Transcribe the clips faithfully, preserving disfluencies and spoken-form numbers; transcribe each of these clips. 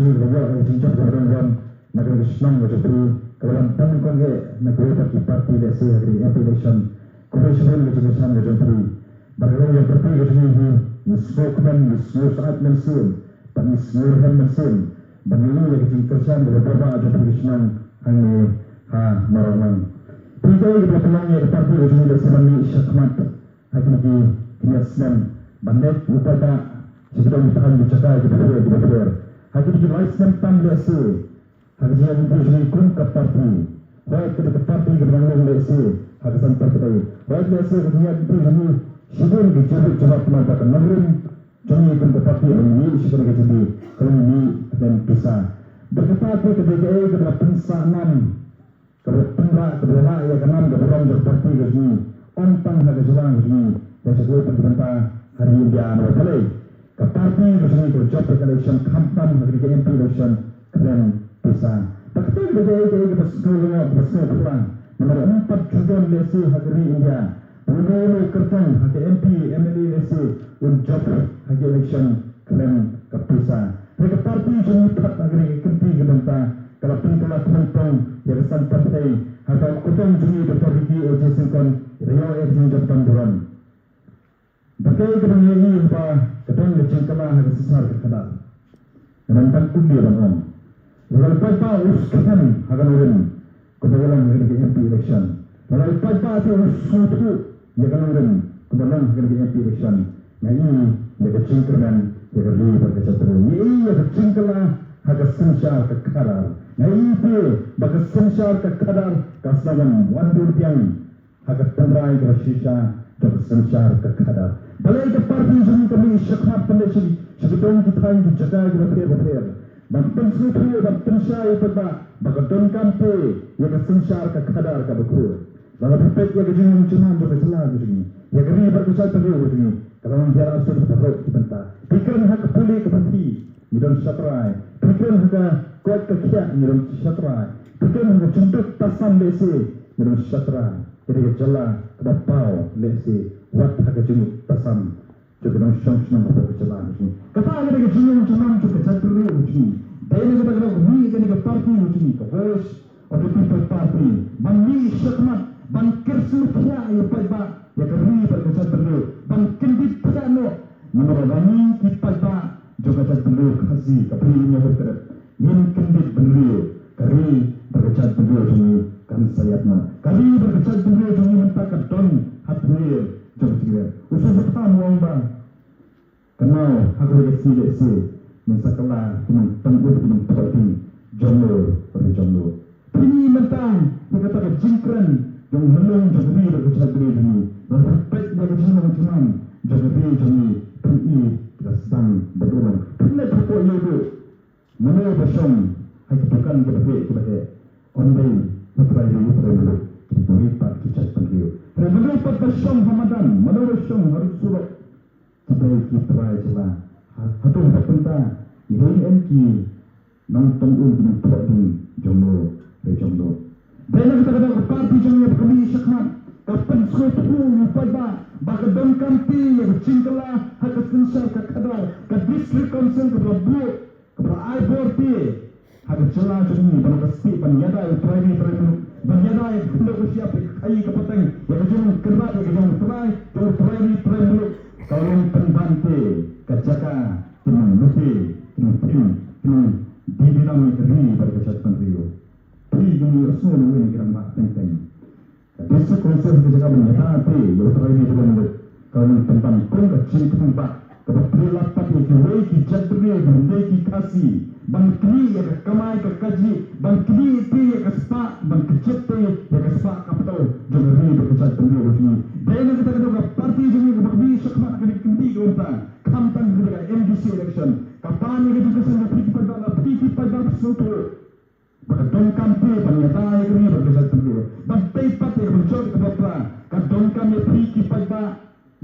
Ka ba ïoh ka jingjop ka ba don bun na ka shnong ka jong phi, ka ba wan tang kong eh na ka bynta ki party lehse ha ka M P election. Khublei shibun ka jingkyrshan ka jong phi. Bad ka long ïa ka party ka jong phi, ngi sngewkmen, ngi sngewsyaid mynsiem, bad ngi sngewrhem mynsiem. Bad ngi ïoh ïa ka jingkyrshan ka ba bha jong phi ka shnong hangne ha Mawryngkneng. Phi dei ka ba pynlong ïa ka party ka jong phi lehse ban mih shakhmat ha kine ki khyndiat snem ban leit u paidbah sha ki dong ki thaiñ ki jaka ki bapher ki bapher. Ha kine ki lai snem tam lehse ha ka jingïaid lynti jong ngi kum ka party, hooid ka dei ka party ka ba nang long lehse ha ka center ka dei, hooid lehse ka jingïaid lynti jong ngi shibun ki jubab jubab namar ba ka nongrim jong ngi kum ka party ba ngi mih sha kane ka jylliew ka long mih khlem pisa. Bad kata te ka dei kaei kaba la pynsah nam, kaba pynrah, kaba la ïa ka nam ka burom jong ka party ka jong ngi, ym tang ha ka jylla ka jong ngi, hynrei sha kawei pat ka bynta ha ri India. Namar balei? Ka party ka jong ngi ka la jop ïa ka election khamtam ha ka M P election khlem pisa. Bad kata ka dei kaei kaba sngewlyngngoh, kaba sngewphylla. Namar ym pat ju don lehse ha ka ri India uno uno u kyrtong ha ka M P M L A lehse un jop ha ka election khlem ka pisa. Hynrei ka party jong ngi pat ha kane ka kynti ka bynta ka la pynkylla khongpong ïa ka san pyrthei ha ka kyrtong jong ngi Doctor Ricky A J Syngkon, ïa ka jingjop don burom. Ba kaei kaba ngi ïohi haba ka don ka jingkylla ha ka synshar ka khadar, ka don tang kumne ban ong, lada u paidbah u skhem ha ka nongrim kaba long ha kane ka M P election, lada u paidbah te u sngewthuh ïa ka nongrim kaba long ha kane ka M P election, nga i ïa ka jingkyrmen ïa ka ri bad ka jaitbynriew. Nga i ïa ka jingkylla ha ka synshar ka khadar. Nga i te ba ka synshar ka khadar ka sdang ban wandur biang ha ka tynrai kaba shisha jong ka synshar ka khadar. Balei ka party jong ngi ka mih shakhmat ban leit sha ki dong ki thaiñ ki jaka ki bapher bapher ban pynsngewthuh, ban pynshai ïa u paidbah ba ka donkam te ïa ka synshar ka khadar kaba khuid. Lada phi peit ïa ka jinglong jingman jong ka jylla ka jong ngi, ïa ka ri bad ka jaitbynriew ka jong ngi, ka la nang ïarap shuh ha baroh ki bynta. Phi kren ha ka pule ka puthi, ngi don shatrai. Phi kren ha ka koit ka khiah, ngi don shatrai. Phi kren ha ka jingduk tasam lehse, ngi don shatrai. Ka dei ka jylla kaba paw lehse wat ha ka jingduk tasam jong ki nongshong shnong hapoh ka jylla ka jong ngi. Kata ka dei ka jinglong jingman jong ka jaitbynriew ka jong ngi. Dei na kata ka daw ka mih kane ka party ka jong ngi, ka Voice of the People Party, ban mih shakhmat ban kyrsiew thiah ïa u paidbah, ïa ka ri bad ka jaitbynriew, ban kyndit thiah noh. Namar ba ngi ki paidbah jong ka jaitbynriew Khasi, ka Bri Hynñiewtrep, ngin kyndit bynriew, ka ri bad ka jaitbynriew jong ngi kan sa ïap noh. Ka ri bad ka jaitbynriew jong ngi mynta ka don ha thlir jong ka jingïap. U Soso Tham u ong ba ka naw ha kawei ka sngi lehse ngin sa kylla ki nongtong um, ki nongthoh ding jong no re jong no. Phi i mynta ïa kata ka jingkren jong u myllung jong ka ri bad ka jaitbynriew jong ngi. Lada phi peit ïa ka jinglong jingman jong ka ri jong ngi, phi i ka sdang ba dum. Phi leit hapoh Ïewduh, mano ba shong ha ki dukan kiba heh kiba heh? Ym dei u trai ri u trai muluk, ki dei pat ki jaitbynriew. Hynrei mano pat ba shong ha madan, mano ba shong ha surok? Ki dei ki trai jylla. Ha, hato ha ka bynta ngi dei em ki nongtong um, ki nongthoh ding jong no re jong no? Dei na kata ka daw ka party jong ngi ba ka mih shakhmat ka pynsngewthuh ïa u paidbah ba ka donkam te ïa ka jingkylla ha ka synshar ka khadar, ka District Council kaba la buh, kaba la ai bor te ha ka jylla jong ngi, ban long ka stieh ban ïada ïa u trai ri trai muluk, ban ïada ïa ka khyndew ka shyiap, ïa ka khaïi ka pateng, ïa ka jinglong kynrad, ïa ka jinglong trai jong u trai ri trai muluk. Ka long pynban te ka jaka, ki nonglute, ki nongpynim, ki nongdie diem ïa ka ri bad ka jaitbynriew. Phi, ki nong ïohsngew na uwei na ki rangbah teng teng. Ka District Council ka jaka ban ïada te ïa u trai ri trai muluk, ka long pynban kum ka jingkhang bah kaba pynlap pat ïa kiwei ki jaitbynriew kiba ym dei ki Khasi ban knieh ïa ka kamai ka kajih, ban knieh te ïa ka spah, ban kjit te ïa ka spah ka phew jong ka ri bad ka jaitbynriew ka jong ngi. Dei na kata ka daw ka party jong ngi kaba ka mih shakhmat ha kane ka kynti ka bynta, khamtam ha kane ka M D C election, ka pan ïa ka jingkyrshan ka phi ki paidbah, la phi ki paidbah sngewthuh ba ka donkam te ban ïada ïa ka ri bad ka jaitbynriew, ban tei pat ïa ka ban jot ka bapra. Ka donkam ïa phi ki paidbah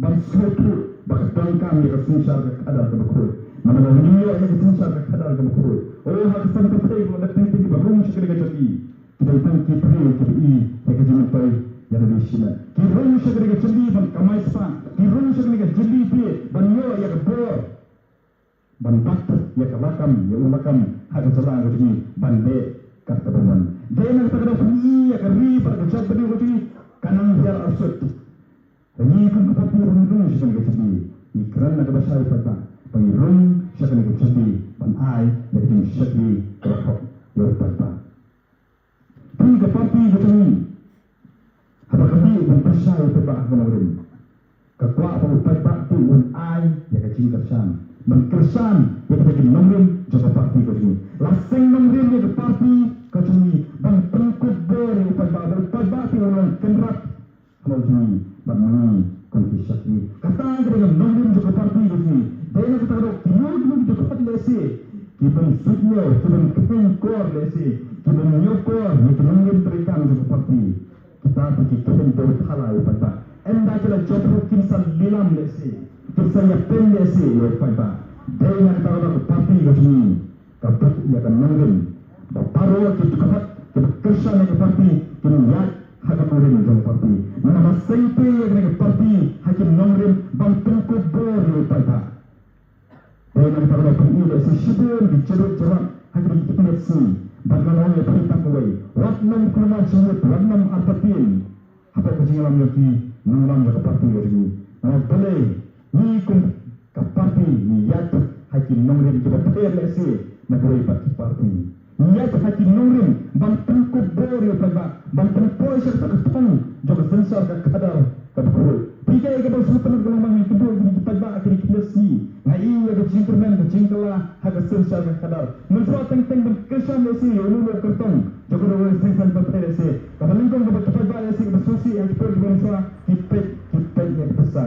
ban sngewthuh ba ka donkam ïa ka synshar ka khadar kaba khuid. Namar lada ngim ïoh ïa ka synshar ka khadar kaba khuid, o, ha ka san pyrthei ba la dep teng teng kiba rung sha kane ka jylliew, ki dei tang ki briew kiba i ïa ka jingmyntoi ïa lade shimet. Ki rung sha kane ka jylliew ban kamai spah, ki rung sha kane ka jylliew te ban ïoh ïa ka bor. ban bat ïa ka lakam, ïa u lakam ha ka jylla ka jong ngi ban leh kat kaba mon. Dei na kata ka daw phi ïa ka ri bad ka jaitbynriew ka jong ngi ka nang hiar arsut. Ngi kum ka party ba ngi rung sha kane ka jingim, ngi kren na kaba shai paidbah, ba ngi rung sha kane ka jingim ban ai ïa ka jingshakri kaba hok ïa u paidbah. Phi ka party ka jong ngi, haba ka dei ban pyrshah ïa u paidbah ha ka nongrim, ka kwah ba u paidbah te un ai ïa ka jingkyrshan, ban kyrshan ïa ka jingim nongrim jong ka party ka jong ngi. La seng nongrim ïa ka party ka jong ngi ban pynkup bor ïa u paidbah, ba u paidbah te un long kynrad ha ma u jong ngi bad ma ngi kum ki shakri. Kata ka dei ka nongrim jong ka party ka jong ngi. Dei na kata ka daw kino kino ki dkhot lehse ki bym suidñiew, ki bym kheiñ kor lehse, ki bym ñiew kor ïa ki nongrim treikam jong ka party, kita te ki kheiñ da u thala ïa u paidbah. Ynda ki la jop ruh kin sa lilam lehse, kin sa ïapeiñ lehse ïa u paidbah. Dei na kata ka daw ka party ka jong ngi ka buh ïa ka nongrim ba baroh ki dkhot kiba kyrshan ïa ka party kin ïaid ha ka nongrim jong ka party. Namar ba seng te ïa kane ka party ha ki nongrim ban pynkup bor ïa u paidbah. Dei na kata ka daw phi i lehse shibun ki jingïarap ha kine ki khyndai sngi, bad ngan ong ïa phi tang kawei, wat nym kulmar jingmut, wat nym artatien hapoh ka jingïalam jong ki nongïalam jong ka party ka jong ngi. Namar balei ngi kum ka party ngi ïaid ha ki nongrim kiba pher lehse na kawei pat ki party. Ngi ïaid ha ki nongrim ban pynkup bor ïa u paidbah, ban pynpoi sha kata ka thong jong ka synshar ka khadar kaba khuid. Phi kaei kaba sngewtynnat ka long ba ngi kynduh ïa ki paidbah ha kine ki sngi. Nga i ïa ka jingkyrmen ka jingkylla ha ka synshar ka khadar. Mynshuwa teng teng ban kyrshan lehse ïa uno uno u kyrtong jong kano kano ka seng saiñ pyrthei lehse, kaba nyngkong kaba ki paidbah lehse kiba sngewsih ha ki por kiba mynshuwa ki peit, ki peit ïa ka pisa.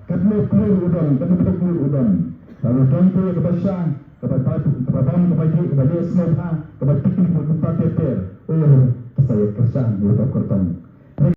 Katno klur u don, katno klur u don. Lada u don te ïa kaba sha, kaba bam, kaba bam, kaba ïeh, kaba leh sngewbha, kaba picnic kaba kumta ter ter. Oh, pisa ïa kyrshan ïa uto u kyrtong.